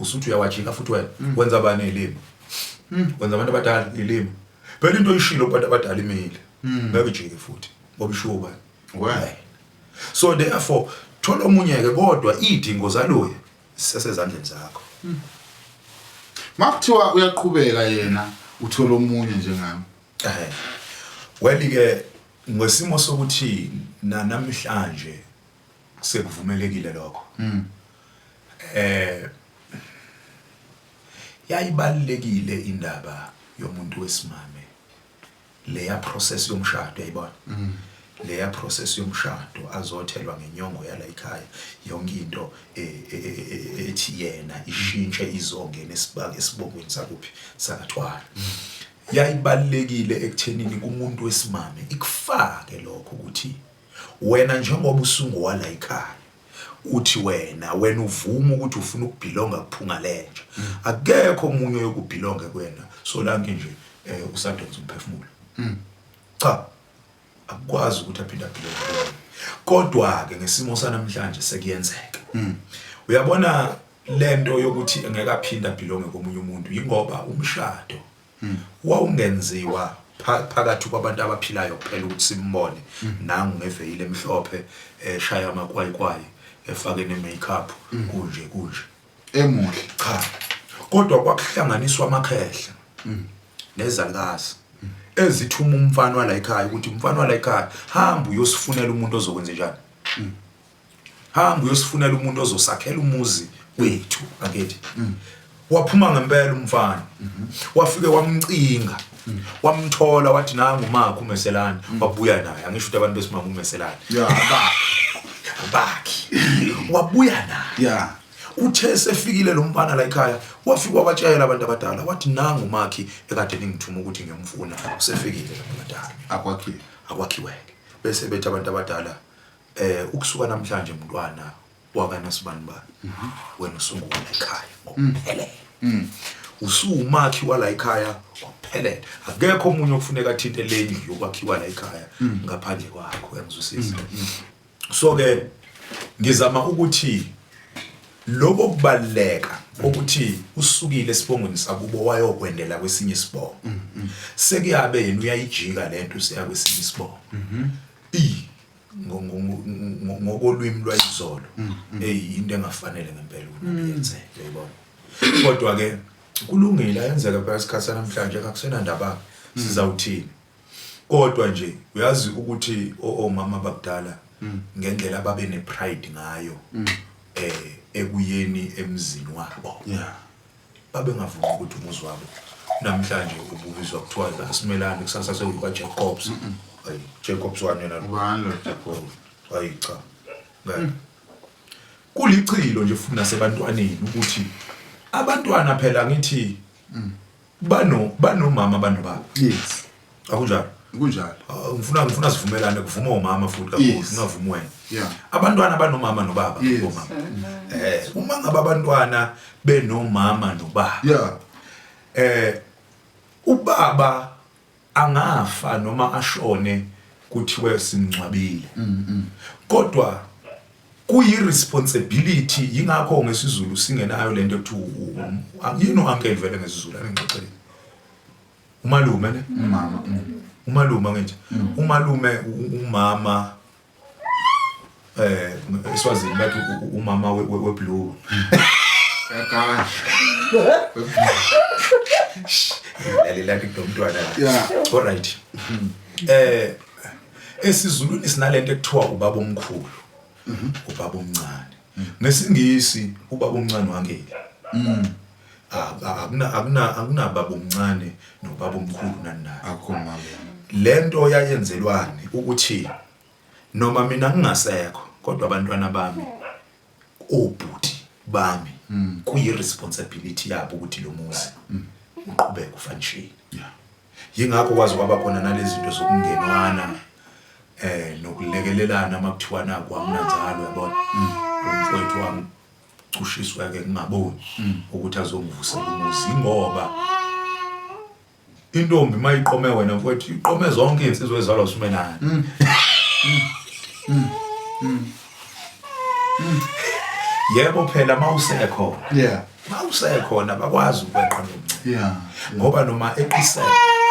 Usuthi uyawajika futhi wena. Wenza bani ilimi? Wenza abantu abadala ilimi. Phela into oyishilo kubantu abadala imile. Ngeke ijike futhi ngoba ishiwo bani? Wena. So therefore thola omunye ke, kodwa idingo zaloya sesezandleni zakho. Makuthiwa uyaqhubeka yena, uthola omunye njengami. Well ke, ngesimo sokuthi namhlanje sekuvumelekile lokho, yayibalekile indaba yomuntu wesimame, leya process yomshado, uyayibona leya process yomshado, azothelwa ngenyongo yala ekhaya, yonke into ethi yena ishintshe izongena esibongweni sakuphi, sakathwala. Yayibalekile ekuthenini kumuntu wesimame ikufake lokho ukuthi wena njengoba usungowala ekhaya, uthi wena uvuma ukuthi ufuna ukubelonga kuphunga lenja, akekho omunye oyokubelonga kuwena solanke nje usadonsa umphefumulo. Cha, akukwazi ukuthi aphinde abelonge kuwena. Kodwa ke ngesimo sanamhlanje sekuyenzeka. Uyabona lento yokuthi engeke aphinde abelonge komunye umuntu, yingoba umshado wawungenziwa phakathi kwabantu abaphilayo kuphela ukuthi simbone nangu ngeveyile emhlophe, eshaya amakwayikwayi, efake ne-makeup, kunje kunje. Emuhle. Cha, kodwa kwakuhlanganiswa amakhehla nezalukazi ezithuma umfana wala ekhaya ukuthi, "Umfana wala ekhaya, hamba uyosifunela umuntu ozokwenza njani, hamba uyosifunela umuntu ozosakhela umuzi wethu." Akithi waphuma ngempela umfana, wafike wamcinga, wamthola, wathi, "Nangu umakho umeselane." Wabuya naye. Angisho ukuthi abantu besimama umeselane abakhi. Wabuya naye. Uthe sefikile lo mfana la ekhaya, wafika wabatshela abantu abadala, wathi, "Nangu umakhi ekade ningithuma ukuthi ngiyomfuna, usefikile abantu abadala." Akwakhiwe. Akwakhiweke. Bese bethi abantu abadala, "Ukusuka namhlanje, mntwana wakanasibani bani, wena usunguwala ekhaya ngokuphelele, usuwumakhi wala ekhaya ngokuphelele. Akekho omunye okufuneka athinte le ndlu yokwakhiwa la ekhaya ngaphandle kwakho." Uyangizwisisa? So ke ngizama ukuthi lokho kubaleka ukuthi usukile esibongweni sakubo wayokwendela kwesinye isibongo, sekuyabe yena uyayijika lento, useya kwesinye isibongo i ngokolwimi lwayizolo, hey, into engafanele ngempela ukuthi yenzeke, uyayibona. Kodwa ke kulungile, ayenzeka phela. Isikhathi sanamhlanje akusenandaba, sizawuthini? Kodwa nje uyazi ukuthi omama bakudala ngendlela ababe nepride ngayo ekuyeni emzini wabo, babengavumi ukuthi umuzi wabo namhlanje ububizwa kuthiwa asimelane, kusasa sekuyikwa Jacobs. Hayi, Jacobs wani yena lo? Ubani lo Jacob? Hayi cha, ngeke. Kulichilo nje futhi nasebantwaneni ukuthi abantwana phela ngithi banomama, banobaba. Akunjalo? Kunjalo. Ah, ngifuna sivumelane, kuvuma omama futhi kakhulu. Ngingavumi wena. Abantwana banomama nobaba. Omama, uma ngabe abantwana benomama nobaba, ubaba angafa noma ashone, kuthiwe simngcwabile, kodwa kuyi responsibility. Yingakho ngesiZulu singenayo lento ekuthiwa yini uncle vele ngesiZulu, aningixoxele, umalume ne? Umama. Umalume, ngithi umalume, umama eSwazini bathi umama we blue. Yakasha. Lalelani kunomntwana. All right, esiZulwini sinalento ekuthiwa ubaba omkhulu, ubaba omncane. Ngesingisi ubaba omncane wangeli. Akuna baba omncane nobaba omkhulu nani nani. Akho mama. Lento yayenzelwani? Ukuthi noma mina ngingasekho, kodwa abantwana bami, obhuti bami, kuyi responsibility yabo ukuthi lo muzi uqhubeke ufunction. Yingakho kwazi kwaba khona nalezi zinto zokungenwana nokulekelelana makuthiwa naku akunanzalo, yabona, umfowethu wami cushiswa ke ngingaboni ukuthi azongivusela umuzi, ngoba intombi mayiqome wena mfowethu, iqome zonke izinsizwa ezalwa uSimelane. Yebo phela, mawusekho. Mawusekho. usekhona bakwazi ukweqa lo mncele. Ngoba noma eqisela.